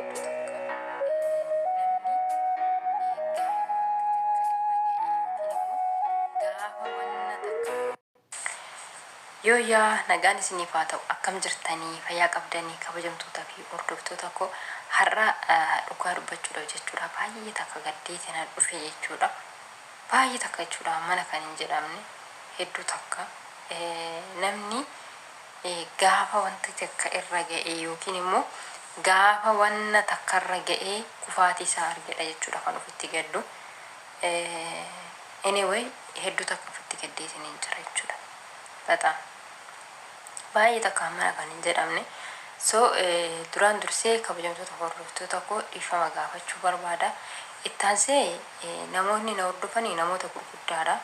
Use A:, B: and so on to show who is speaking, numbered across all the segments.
A: Hedduu takka namni gaafa wanta takka irra ga'e yookiin immoo gaafa wanna takka. Yoo yaa nagaan isiniif haa ta'u, akkam jirtanii? Fayyaa qabdanii? Kabajamtootaa fi hordoftoota koo, har'a dhugaa dubbachuudhaaf jechuudha baay'ee takka gaddeetiin na dhufe jechuudha. Baay'ee takka jechuudha, mana kan hin jedhamne hedduu takka. Namni gaafa wanta takka irra ga'e yookiin immoo gaafa wanna takka irra ga'ee kufaatii isaa argedha jechuudha kan ofitti gaddu. Anyway, hedduu takka ofitti gaddeetiin hin jira jechuudha. Baxaam. Baay'ee takka mana kan hin jedhamne. So duraan dursee kabajamtoota hordoftoota koo dhiifama gaafachuu barbaada. Ittaansee namoonni na hordofanii namoota gurguddaadha.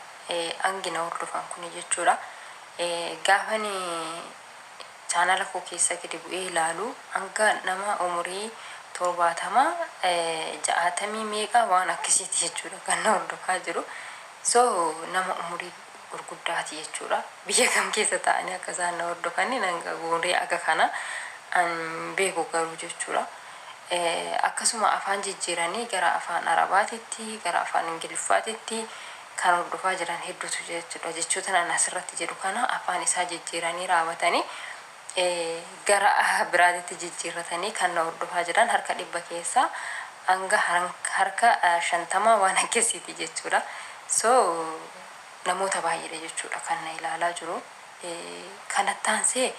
A: Hangi na hordofan kuni jechuudha. Gaafani chaanala koo keessa gadi bu'ee ilaalu hanga nama umurii 70, 60 meeqa waan akkasiiti jechuudha kan na hordofaa jiru. So nama umurii gurguddaati jechuudha. Biyya kam keessa ta'anii akka isaan na hordofanii nan umurii akka kana an beeku garuu jechuudha. Akkasuma afaan jijjiiranii gara afaan Arabaatitti, gara afaan Ingiliffaatitti kan hordofaa jiran hedduutu jechuudha. Jechoota nan asirratti jedhu kana afaan isaa jijjiiranii raawwatanii gara biraatitti jijjiirratanii kan na hordofaa jiran harka 100 keessaa hanga harka 50 waan akkasiiti jechuudha. So namoota baay'eedha jechuudha kan na ilaalaa jiru. Kanattaansee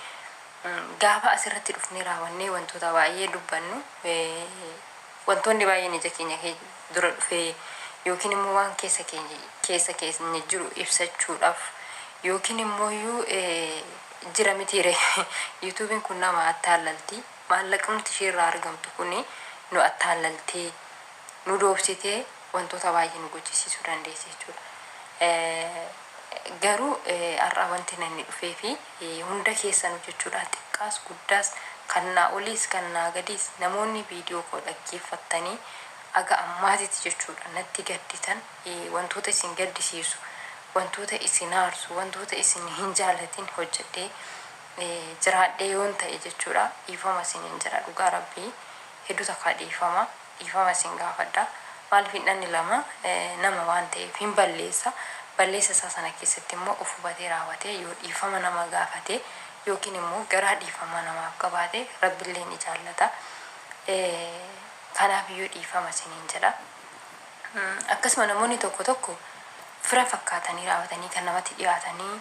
A: gaafa asirratti dhufnee raawwannee wantoota baay'ee dubbannu, wantoonni baay'een ija keenya dura dhufee yookiin immoo waan keessa keenya jiru ibsachuudhaaf yookiin immoo iyyuu jira mitiire, YouTubeiin kun nama attaallalti. Maallaqumti ishee irraa argamtu kuni nu attaallaltee, nu doobsitee, wantoota baay'ee nu gochisiisuu dandeessi jechuudha. Garuu har'a wanti namni dhufee fi hunda keessanuu jechuudha, xiqqaas guddaas, kan naa oliis kan naa gadiis, namoonni viidiyoo koo dhaggeeffattanii aga ammaatitti jechuudha natti gadditan, wantoota isin gaddisiisu, wantoota isin aarsu, wantoota isin hin jaallatin hojjedhee jiraadhee yoon ta'e jechuudha dhiifama isiniin jira. Dhugaa Rabbii, hedduu takkaa dhiifama, dhiifama isin gaafadha. Maaliif, dhalli lama nama waan ta'eef hin balleessa. Balleessa isaa sana keessatti immoo of hubatee raawwatee yoo dhiifama nama gaafate yookiin immoo garaa dhiifama namaaf qabaate, Rabbillee ni jaallata. Kanaaf iyyuu dhiifama isiniin jedha. Akkasuma namoonni tokko tokko fira fakkaatanii raawwatanii kan namatti dhiyaatanii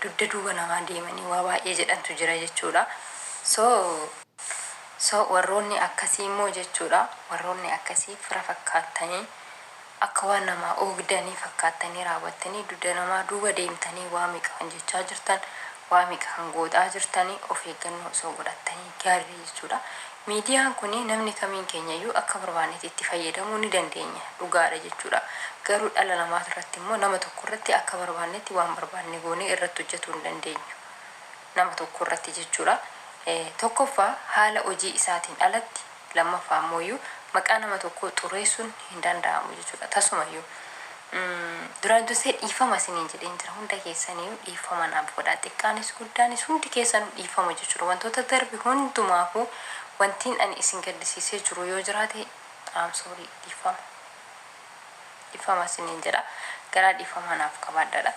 A: dugda duuba namaa deemanii waa baay'ee jedhantu jira jechuudha. So warroonni akkasii immoo jechuudha, warroonni akkasii fira fakkaattanii, akka waan namaa oogdanii fakkaattanii raawwattanii dugda namaa duuba deemtanii waa meeqa kan jechaa jirtan, waa meeqa kan godhaa jirtanii, of eeggannoo osoo godhattanii gaarii jechuudha. Miidiyaan kun namni kamiin keenyayyuu akka barbaannetti itti fayyadamuu ni dandeenya, dhugaadha jechuudha. Garuu dhala namaa irratti immoo, nama tokko irratti akka barbaannetti waan barbaanne goonee irratti hojjetuu hin dandeenyu. Nama tokko irratti jechuudha. Tokkoffaa haala hojii isaatiin alatti, lammaffaa immoo maqaa nama tokkoo xureessuun hin danda'amu jechuudha tasumayyuu. Duraan dursee dhiifama isiniin jedheen jira. Hunda keessaniyyuu dhiifama naaf godhaa. Xiqqaanis guddaanis hundi keessanuu dhiifama jechuudha. Wantoota darbe hundumaafuu wantiin ani isin gaddisiisee jiru yoo jiraate, I'm sorry, dhiifama. Dhiifama isiniin jedha. Garaa dhiifama naaf qabaadhaadha.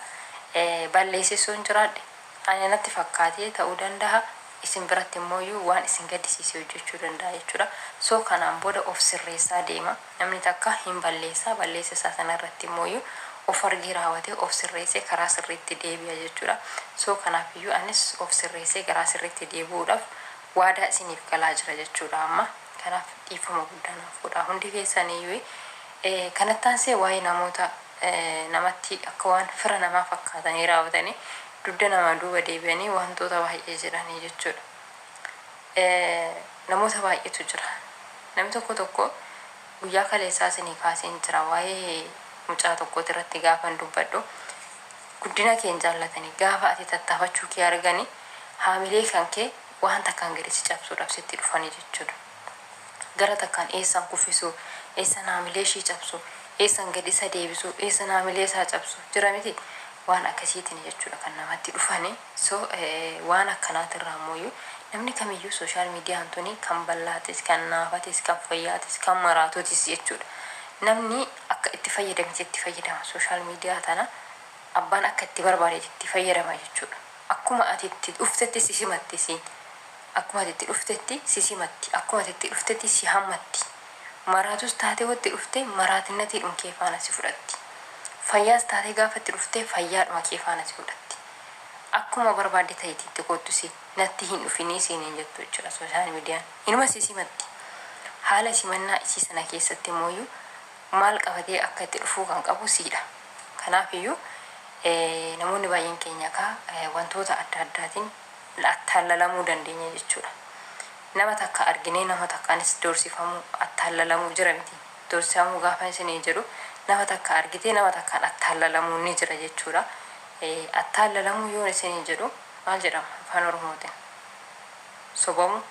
A: Balleessisuu hin jiraadhe ani natti fakkaatee ta'uu danda'a. Isin biratti immoo waan isin gaddisiisee hojjechuu danda'a jechuudha. So kanaan booda of sirreessaa deema. Namni takka hin balleessaa, balleessa isaa sanarratti immoo of argee raawwatee of sirreessee karaa sirriitti deebi'a jechuudha. So kanaaf iyyuu anis of sirreessee karaa sirriitti deebi'uudhaaf waadaa isiniif galaa jira jechuudha amma. Kanaaf dhiifama guddaa naaf godhaa hundi keessaniyyuu. Kanatti waa'ee namoota namatti akka waan fira namaa fakkaatanii raawwatanii dugda namaa duuba deebi'anii wantoota baay'ee jedhanii jechuudha. Namoota baay'eetu jira. Namni tokko tokko guyyaa kaleessaa isinii kaaseen jira, waa'ee mucaa tokkooti irratti gaafan dubbadhu. Guddina kee hin jaallatanii, gaafa ati tattaafachuu kee arganii haamilee kan kee waan takkaan gadi si cabsuudhaaf sitti dhufanii jechuudha. Gara takkaan eessaan kuffisuu, eessaan haamilee ishii cabsu, eessaan gadi isa deebisu, eessaan haamilee isaa cabsu jira miti. Waan akkasiitiin jechuudha kan namatti dhufanii. So waan akkanaatirraa ammoo Namni kamiyyuu social miidiyaan tuni kan ballaatis, kan naafatis, kan fayyaatis, kan maraatutis jechuudha. Namni akka itti fayyadametti itti fayyadama social media tana, abbaan akka itti barbaadetti itti fayyadama jechuudha. Akkuma ati itti dhuftetti si simatti isiin. Akkuma ati itti dhuftetti si simatti. Akkuma ati itti dhuftetti si hammatti. Maraatus taatee watti dhufte maraatinatiidhuma kee faana si fudhatti. Fayyaas taatee gaafa itti dhufte fayyaadhuma kee faana si fudhatti. Akkuma barbaadde ta'iitii itti koottu si natti hin dhufinii siin hin jettu jechuudha social miidiyaan. Inuma si simatti. Haala simannaa isii sana keessatti immoo maal qabatee akka itti dhufuu kan qabu siidha. Kanaafiyyuu namoonni baay'een keenya kaa wantoota adda addaatiin attaallalamuu dandeenya jechuudha. Nama takka arginee nama takkaanis doorsifamuu, attaallalamuu jira miti. Doorsifamuu gaafa isinii jedhu, nama takka argitee nama takkaan attaallalamuu ni jira jechuudha. Attaallalamuu yoon isinii jedhu maal jedhama afaan Oromootiin? Sobamu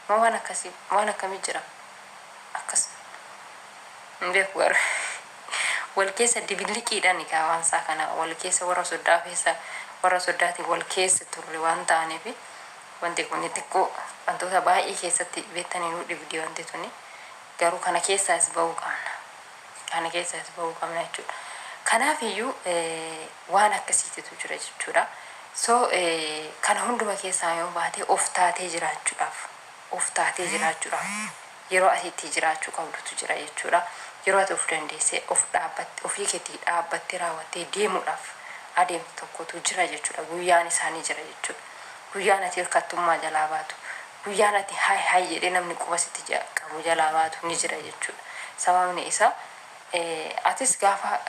A: moo waan akkasii, waan akkamii jira? Akkas hin beeku garuu. Wal keessa dibilliqiidhaan egaa waan isaa kana wal keessa warra soddaa keessa, warra soddaatiin wal keessa turre waan ta'aniif, wanti kun xiqqoo wantoota baay'ee keessatti beektanii nu dhibdi wanti tuni. Garuu kana keessaas bahuu qabna. Kana keessaas bahuu qabna jechuudha. Kanaaf iyyuu waan akkasiitu jira jechuudha. So kana hunduma keessaa yoo baatee of taatee jiraachuudhaaf, of taatee jiraachuudhaaf yeroo ati itti jiraachuu qabdutu jira jechuudha. Yeroo ati of dandeessee of dhaabbatte, ofii keetii dhaabbattee raawwattee deemuudhaaf adeemtu tokkotu jira jechuudha. Guyyaan isaanii jira jechuudha. Guyyaan ati hirkattummaa jalaa baatu, guyyaan ati haay haay jedhee namni quba sitti qabu jalaa baatu ni jira jechuudha. Sababni isaa atis gaafa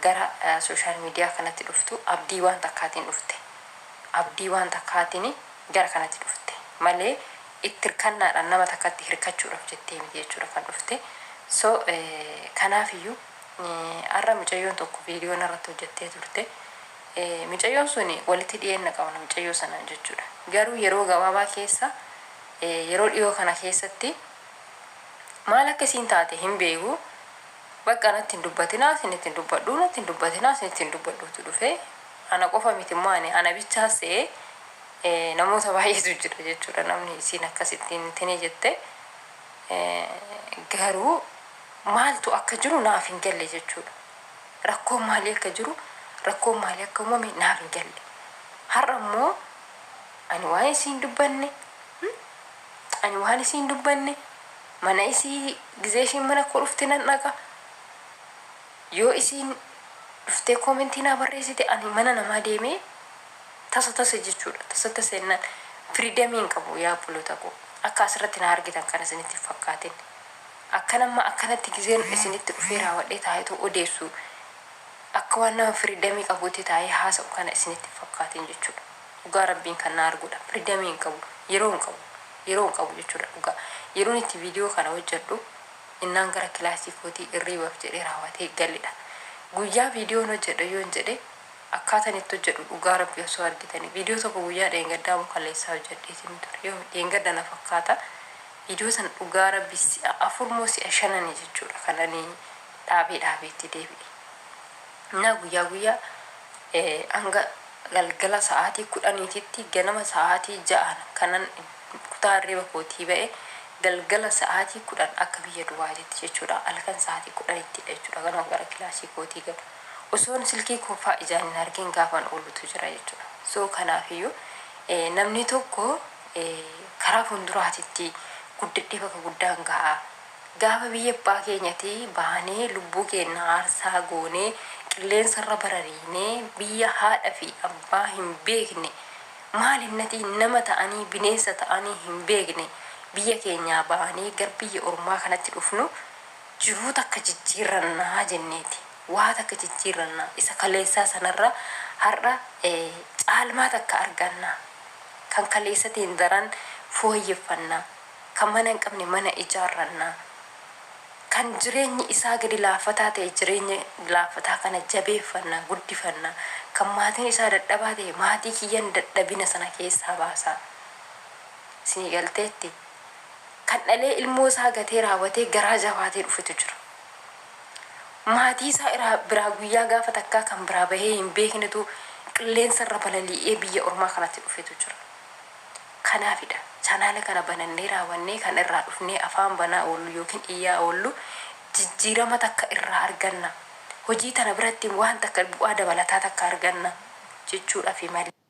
A: gara social media kanatti dhuftu abdii waan takkaatiin dhufte. Abdii waan takkaatiin gara kanatti dhufte malee itti hirkannaadhaan nama takkatti hirkachuudhaaf jettee miti jechuudha kan dhufte. So kanaafiyyuu har'a mucayyoon tokko viidiyoo irratti hojjettee turte. Mucayyoon sun walitti dhiyeenna qabna mucayyoo sanaan jechuudha. Garuu yeroo gabaabaa keessa, yeroo dhiyoo kana keessatti maal akka isiin taate hin beeku. Bakka natti hin dubbatinaa, isinitti hin dubbadhu, natti hin dubbatinaa, isinitti hin dubbadhuutu dhufe. Ana qofa miti immoo, ani ana bichaas ta'ee namoota baay'eetu jira jechuudha, namni isiin akkasittiin tini jette. Garuu maaltu akka jiru naaf hin galle jechuudha. Rakkoon maalii akka jiru, rakkoon maalii akka uumame naaf hin galle. Har'a immoo ani waan isiin dubbanne, ani waan isiin dubbanne, mana isii gizee ishiin mana koo dhufte nan dhaqa. Yoo isiin dhuftee comment naa barreessite, ani mana namaa deemee tasa tasa jechuudha. Tasa tasa jennaan freedom hin qabu yaa obboloota koo. Akka asirratti na argitan kana isinitti hin fakkaatin. Akka nama akkanatti gizeen isinitti dhufee raawwadhee taa'etu odeessu, akka waan nama freedom qabuutti taa'ee haasa'u kana isinitti hin fakkaatin jechuudha. Dhugaa Rabbiin kan na arguudha. Freedom hin qabu. Yeroo hin qabu. Yeroo hin qabu jechuudha dhugaa. Yeroon itti viidiyoo kana hojjedhu innaan gara kilaasii kootii irriibaaf jedhee raawwatee galedha. Guyyaa viidiyoon hojjedha yoon jedhe, akkaataan itti hojjedhu dhugaa Rabbii osoo argitanii, viidiyoo tokko guyyaa dheengaddaa kaleessaa hojjedheetiin ture. Yoo dheengadda na fakkaata. Viidiyoo sana dhugaa Rabbii si'a afur moo si'a shanani jechuudha kan ani dhaabee dhaabeetti deebi'e. Innaa guyyaa guyyaa hanga galgala sa'aatii 10titti, ganama sa'aatii 6 kanan kutaa hirriba kootii ba'e, galgala sa'aatii 10 akka biyya Dubaatitti jechuudha. Halkan sa'aatii 10ttidha jechuudha ganama gara kilaasii kootii galu. Osoon silkii koofaa ijaan hin argin gaafan oolutu jira jechuudha. So kanaafiyyuu namni tokko karaa fuulduraatitti guddadhee bakka guddaan ga'a. Gaafa biyya abbaa keenyatii baanee lubbuu keenya aarsaa goonee qilleensarra barariinee biyya haadha fi abbaa hin beekne, maalinnatii nama ta'anii bineensa ta'anii hin beekne, biyya keenyaa baanee gar biyya ormaa kanatti dhufnu, jiruu takka jijjiirrannaa jenneeti. Waa takka jijjiirrannaa, isa kaleessaa sanarra har'a caalmaa takka argannaa. Kan kaleessatiin daran fooyyeffannaa. Kan mana hin qabne mana ijaarrannaa. Kan jireenyi isaa gadi laaffataa ta'e jireenya laaffataa kana jabeeffannaa, guddifannaa. Kan maatiin isaa dadhabaa ta'e maatii kiyyan dadhabina sana keessaa baasaa. Isinii galteetti. Kan dhalee ilmoo isaa gatee raawwatee garaa jabaatee dhufetu jira. Maatii isaa biraa guyyaa gaafa takkaa kan biraa bahee hin beeknetu qilleensa irra balali'ee biyya ormaa kanatti dhufetu jira. Kanaafidha chaanaala kana banannee raawwannee kan irraa dhufnee afaan banaa oollu yookiin iyyaa oollu. Jijjiirama takka irraa arganna, hojii tana biratti waan takka bu'aa dabalataa takka arganna jechuudhafi malee.